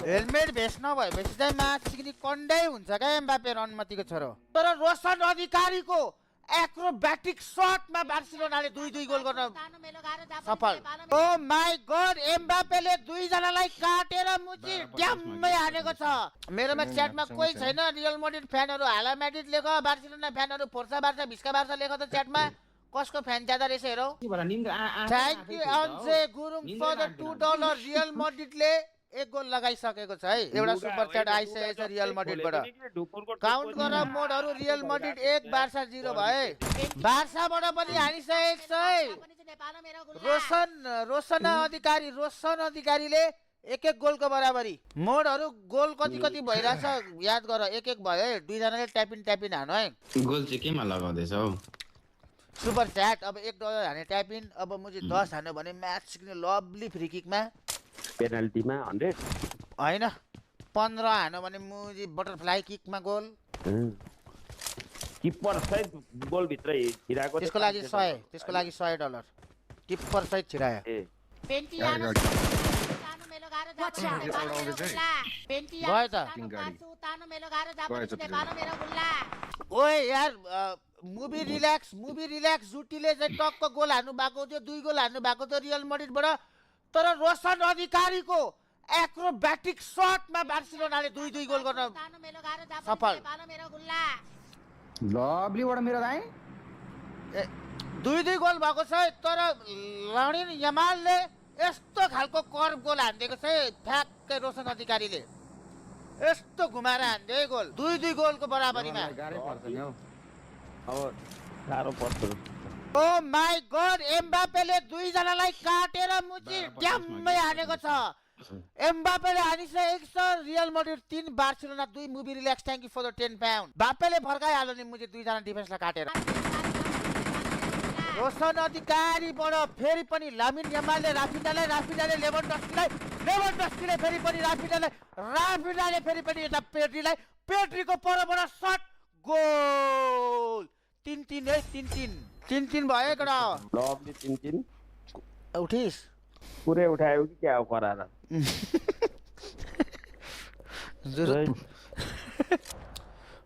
Helmet vest नभएपछि चाहिँ match सिक्ने कन्डै हुन्छ क्या एम्बापे र अनुमतिको छोरो। तर रोशन अधिकारीको एक्रोब्याटिक शटमा बार्सिलोनाले 2-2 गोल गर्न सफल। ओ माय गॉड, एम्बापेले दुईजनालाई काटेर मुची ड्याम्मै हानेको छ। मेरोमा च्याटमा कोही छैन रियल मैड्रिड फ्यानहरु, हाला मैड्रिड लेख, बार्सिलोना फ्यानहरु, फोर्सा बार्सा, भिस्का बार्सा लेख त च्याटमा। कसको फ्यान ज्यादा रहेछ हेरौ। Thank you Anje Gurung for the $2 Real मैड्रिडले एक गोल लगाइसकेको छ है। एउटा सुपर च्याट आइसकेको छ रियल मैड्रिडबाट। काउन्ट गर मोडहरु, रियल मैड्रिड 1 बार्सा 0 भए। बार्साबाट पनि हानिसकेको छ है। रोशन अधिकारीले एक गोलको बराबरी। मोडहरु गोल कति भइराछ याद गर। 1-1 भयो है। दुईजनाले ट्यापिन हानु है। गोल चाहिँ केमा लगाउँदैछ हौ? सुपर च्याट अब $1 हाने ट्यापिन। अब मुझे 10 हान्यो भने म्याच सिक्ने लभली फ्री किकमा पेनल्टीमा 100 हैन 15 हान्यो भने मुझे बटरफ्लाई किकमा गोल। किपर सहित गोल भित्रै छिराको। त्यसको लागि $100 किपर सहित छिरायो। पेन्टियानो तानो मेलो गाह्रो ओए यार मुभी रिल्याक्स जुटीले चाहिँ टक्क गोल हान्नु भएको थियो। 2 गोल हान्नु भएको थियो रियल मैड्रिडबाट। तर रोशन अधिकारीको एक्रोब्याटिक शटमा बार्सिलोनाले 2-2 गोल गर्न सफल। लभलीबाट मेरो दाइ 2-2 गोल भएको छ। तर लामिन यामालले यस्तो खालको कर्भ गोल हान्दिएको छ ठ्याक्कै रोशन अधिकारीले यस्तो घुमाएर हान्दियो गोल। 2-2 गोलको बराबरीमा। गाह्रै पर्छ नि हौ। अब साह्रो पर्छ। ओ माय गॉड, एम्बापेले दुईजनालाई काटेर मुची ड्याम्मै हानेको छ। एम्बापेले हानिसकेको छ। Real Madrid 3 Barcelona 2। Movie relax thank you for the 10 pound. बापेले फर्काइहाल्यो नि मुझे दुईजना डिफेन्सलाई काटेर। रोशन अधिकारीबाट फेरि पनि लामिन यामालले राफिनाले लेभनडस्कीले फेरि पनि राफिनाले फेरि पनि यता पेड्रीको परबाट शट गोल। 3-3 है। 3-3 भयो कडा। लभली 3-3 उठिस पुरै उठायो कि क्या हो करार।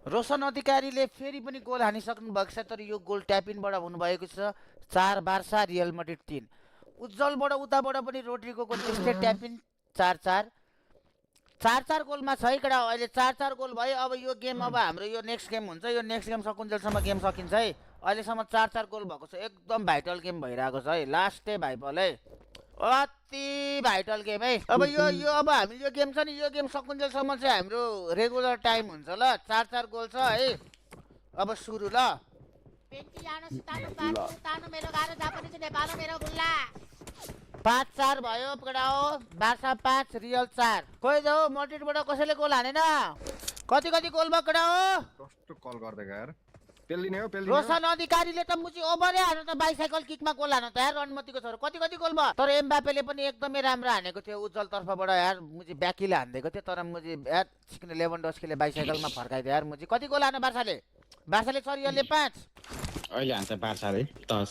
रोशन अधिकारीले फेरि पनि गोल हानिसक्नु भएको छ। तर यो गोल ट्यापिनबाट हुनुभएको छ। 4 बार्सा रियल मैड्रिड 3। उज्जवलबाट उताबाट पनि रोड्रिगोको त्यस्तै ट्यापिन 4-4 गोलमा छ है कडा। अहिले 4-4 गोल भयो। अब यो गेम अब हाम्रो यो नेक्स्ट गेम हुन्छ। यो नेक्स्ट गेम सकुन्जेलसम्म गेम सकिन्छ है। अहिलेसम्म 4-4 गोल भएको छ। एकदम भाइटल गेम भइरहेको छ है। लास्टै भाइपल है। अति भाइटल गेम है। अब यो अब हामी यो गेम छ नि, यो गेम सकुन्जेलसम्म चाहिँ हाम्रो रेगुलर टाइम हुन्छ ल। 4-4 गोल छ है। अब सुरु ल। पेन्टियानो तानो मेलो गाह्रो जापानिज नेपालमा मेरो गुल्ला 5-4 भयो कडा। Barca 5 real 4। खोइ जाऊ मैड्रिडबाट कसैले गोल हानेन। कति गोल भयो कडा। कस्तो कल गर्दै यार। पेल्दिने हो। रोशन अधिकारीले त मुची ओभरै हान्यो त। बाइसाइकल किकमा गोल हान्यो त यार अनुमतिको छोरो। कति गोल भयो। तर एम्बापेले पनि एकदमै राम्रो हानेको थियो उज्जवल तर्फबाट यार। मुची ब्याकीले हान्देको थियो तर मुची यार सिक्ने लेभनडस्कीले बाइसाइकलमा फर्काइदियो यार। मुची कति गोल हान्यो बार्साले सरियलले 5। अहिले हान्छ बार्साले 10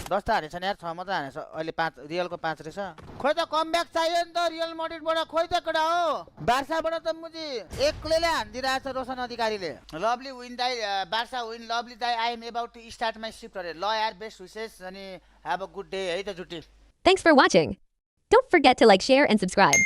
त हानेछ नि यार। 6 मात्र हानेछ अहिले। 5 रियलको 5 रहेछ। खोइ त कमब्याक चाहियो नि त रियल मैड्रिडबाट। खोइ त कडा हो। बार्साबाट त मुझे एक्लैले हान्दिरहेछ रोशन अधिकारीले। लभली विन दाइ बार्सा विन। लभली दाइ I am about to start my shift अरे। ल यार बेस्ट विशेष अनि हैव अ गुड डे है त जुटी। Thanks for watching. Don't forget to like, share and subscribe.